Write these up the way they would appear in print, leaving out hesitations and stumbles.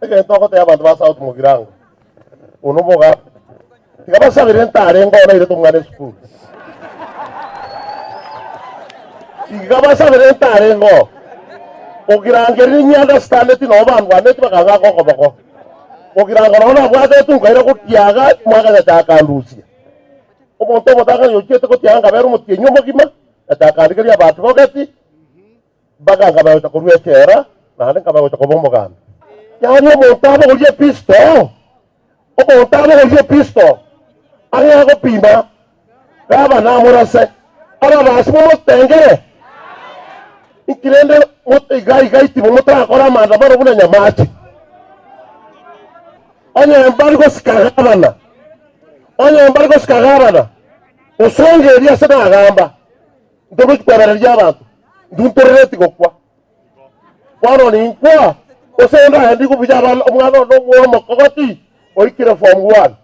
Egento ogotebia abanto ba South Mugirango, buna omogambi, tiga basabere ntarenge oo nairete omwana esukuru. Tiga basabere ntarenge oo. Ogirangerire nyiunderstandeti noo bandwaneti bakang'aka okoboko. Ogirango noo nabwate etuka ere gotiaga mwagachaka akandusia. Omonto omotang'ani ochiete gotiaga nkabera omotienyi omogima, ngachaka ndigeria abaadvocate, Mpaka nkaba gocha korua echela, naende nkaba gocha koba omogambi. Yaani omonto abogorie episto, omonto abogorie episto, ang'e agopima, gavana amorase, ababasi momotengere. Inki rende iga iga itibo motarakore amaandamano buna nyamache? Onye mbari gosika gavana, onye mbari gosika gavana, osonge eria ase nagamba. Ntogochi kwebereria abanto, intwe ntorereti gokwa. Bono ninkwa, gose ndaende kobuya abana, omwana one omwoyo omokogoti oikire form one.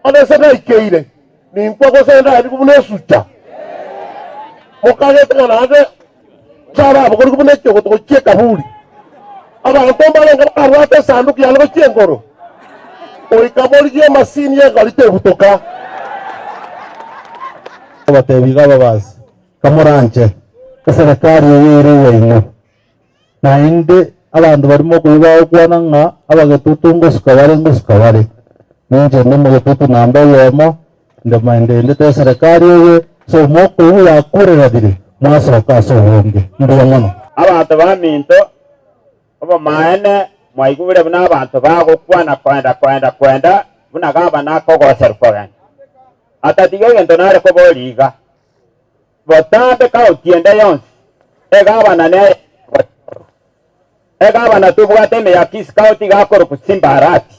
Bono ase naikeire, ninkwa gose ndaende buna esucha. Mokagete ng'a naende ncharabogorie buna ekiogoto gochia ekaburi. Abanto mbarenge barabwate esanduku yane gochia engoro, goika morigie emasini y'egari tebutoka. Abatebi iga ababasi, Kamoranche eserekari eye ere eyaino. Naende abanto baria mokoigwa bagokwana ng'a abagetutu ngosuka bare ngosuka bare. Ninche inde omogetutu namba oyomo, inde ndendete eserekari eye, so mokoigwa yakurerabire mwasoka ase obonge. Mbuya mono. Abanto baminto, obomaene mwaigure buna abanto bagokwana koenda koenda koenda buna gavana akogoserwa kogenda. Atatiga egento nare koboria iga, Botambe county ende yonsi egavana neye gochorwa. Egavana tobwate ime ya Kisii County iga akorokwa Simba Arati.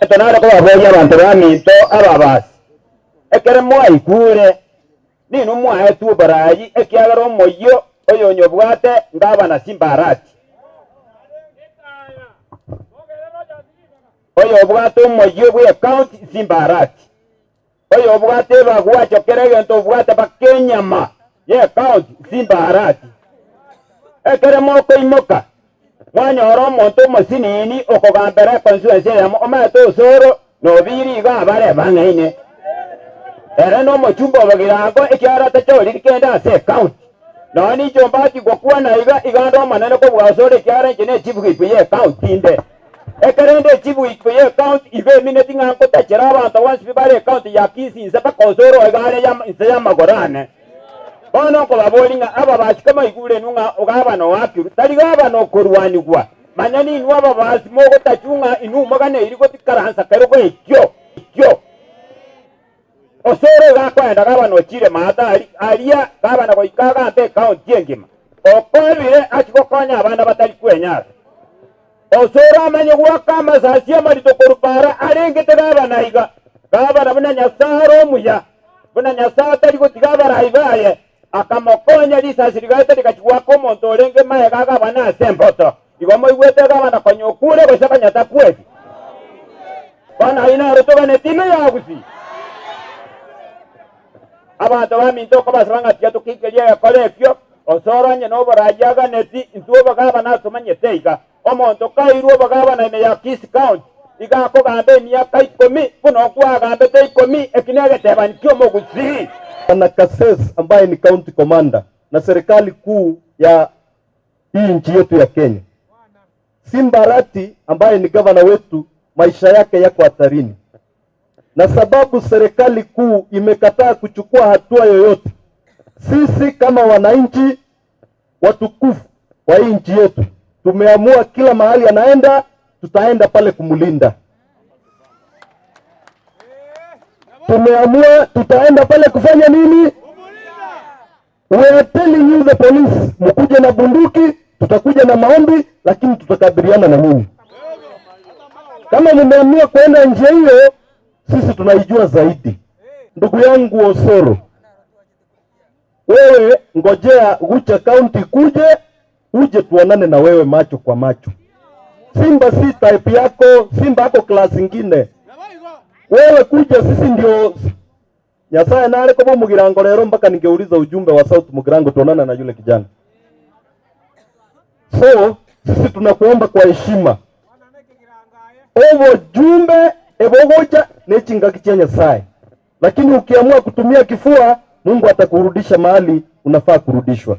Egento nare kobaboria abanto baminto ababasi, ekere mwaigure ninwe mwaetwe oboraai ekiagera omoyio oyonyobwate ngavana Simba Arati. Oyobwate omoyio bw'ecounty Simba Arati. Oyobwate ebagwacho kera egento obwate mpaka enyama y'ecounty Simba Arati. Ekero mokoimoka mwanyora omonto omosinini okogambera econstituency eyemo omanyete osoro nobiri iga abare bang'aine. Ere nomochumba obogirango ekiagera atachoriri kende ase ecounty. Nonya ninche ombati gokwana iga, iga ande omonene kobua asore ekiagera inche ne chief whip y'ecounty inde. Ekero inde chief whip y'ecounty igo emineti ng'a ngotachera abanto bonsi pi bare ecounty ya Kisii inse mpaka osoro iga are inse y'amagoro ane. Bono nkobaboria ng'a ababasi kamaigure inwe ng'a gavana oakirwe, tari gavana okorwanigwa. Manya ninwe ababasi mogotachwa ng'a inwe moganeiri gotikaransa kerogo ekio, ekio. Osoro iga akoenda gavana ochire maate aria gavana goika agambe ecounty engima. Okobire achie gokonya abana batari kwenyara. Osoro amanye goaka amasasi amarito korwa para arengete gavana iga. Gavana buna Nyasae are omuya, buna Nyasae atari gotiga abarai baye, akamokonya risasi rigaeta rigachia goaka omonto orenge magega a gavana ase emboto. Igo moigwete gavana konya okure gose konya takweti. Bono ayio naro toganeti ime ya Gusii. Abanto baminto okobasaba ng'a tiga tokeikerie egekora ekio, osoro onye noboraai aganeti, intwe obogavana atomanyete iga. Omonto kairwe obogavana ime ya Kisii County, iga akogamba emiaka ikomi, buna okwagambete ikomi, eki negetebani ki'omogusii. Bwana Kases ambaye ni county commander na serikali kuu ya hii nchi yetu ya Kenya. Simba Arati ambaye ni gavana wetu maisha yake yako hatarini, na sababu serikali kuu imekataa kuchukua hatua yoyote, sisi kama wananchi watukufu wa hii nchi yetu tumeamua kila mahali anaenda, tutaenda pale kumlinda. Tumeamua tutaenda pale kufanya nini? We are telling you the police, mkuje na bunduki, tutakuja na maombi, lakini tutakabiliana na nyinyi. Kama mmeamua kwenda njia hiyo, sisi tunaijua zaidi. Ndugu yangu Osoro, wewe ngojea Gucha County kuje, uje tuonane na wewe macho kwa macho. Simba si type yako, Simba ako class ingine. Wewe kuja, sisi ndio Nyasaye nare koba omogirango rero mpaka ningeuliza ujumbe wa South Mugirango tuonana na yule kijana. So. Sisi tunakuomba kwa heshima, obojumbe ebogocha ne chingaki chia Nyasaye, lakini ukiamua kutumia kifua, Mungu atakurudisha mahali unafaa kurudishwa.